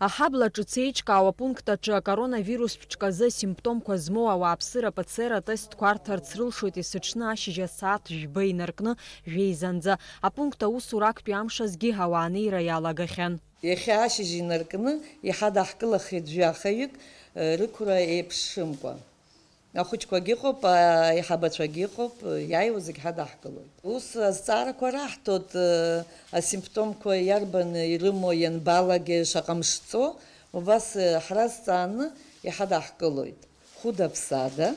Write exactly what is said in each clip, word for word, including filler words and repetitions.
Аҳабла ҿыц еиҿкаау апункт аҿы акоронавирус ԥшказы асимптомқәа змоу ауааԥсыра П Ц Р атестқәа арҭарц рылшоит есыҽны ашьыжь асааҭ жәба инаркны жәеизанӡа. Апункт аусура актәи амш азгьы ауаа анеира иалагахьан. Иахьа ашьыжь инаркны иҳадаҳкылахеит жәахаҩык, рықәра еиԥшымкәа. Ахәыҷқәагьы ыҟоуп, аиҳабацәагьы ыҟоуп, иааиуа зегь ҳадаҳкылоит. Ус азҵаарақәа раҳҭоит, асимптомқәа иарбан ирымоу ианбалагеи, шаҟа мш ҵоу, убас ҳразҵааны иҳадаҳкылоит. Хәыда-ԥсада,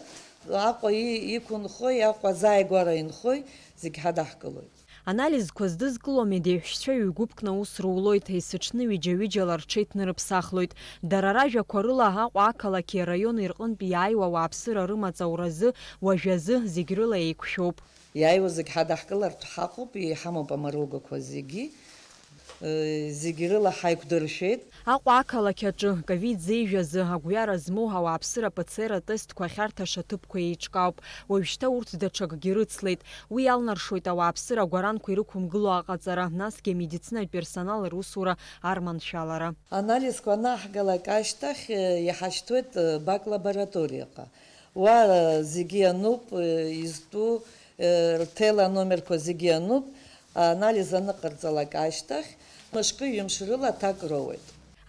Аҟәа и-, иқәынхои, Аҟәа азааигәара инхои, зегь ҳадаҳкылоит. Анализқәа здызкыло амедеиҳәшьцәа ҩ-гәыԥкны аус рулоит, есыҽны ҩыџьа-ҩыџьала рҽеиҭнарыԥсахлоит. Дара ражәақәа рыла, Аҟәа ақалақьи араиони рҟынтә иааиуа ауааԥсыра рымаҵ ауразы, уажәазы, зегь рыла еиқәшәоуп. Иааиуа зегь ҳадаҳкылартә ҳаҟоуп, иҳамоуп амаругақәа зегьы, зегь рыла ҳаиқәдыршәеит. Аҟәа ақалақь аҿы ковид зеижәазы агәҩара змоу ауааԥсыра П Ц Р атестқәа ахьарҭаша аҭыԥқәа еиҿкаауп. Уажәшьҭа урҭ даҽакгьы рыцлеит. Уи иалнаршоит ауааԥсыра агәаранқәа ирықәымгыло аҟаҵара, насгьы амедицинатә персонал русура арманшәалара. Анализқәа анаҳгалак ашьҭахь, иҳашьҭуеит бак лабораториаҟа. Уа зегьы иануп, изтәу, рҭел аномерқәа зегьы иануп, анализ аныҟарҵалак ашьҭахь, мышкы-ҩымш рыла аҭак роуеит.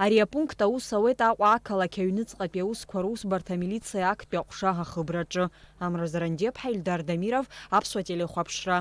Ари апункт аус ауеит Аҟәа ақалақь аҩныҵҟатәи аусқәа русбарҭа амилициа актәи аҟәша ахыбраҿы. Амра Зарандиаԥҳа, Ильдар Дамиров, Аԥсуа телехәаԥшра.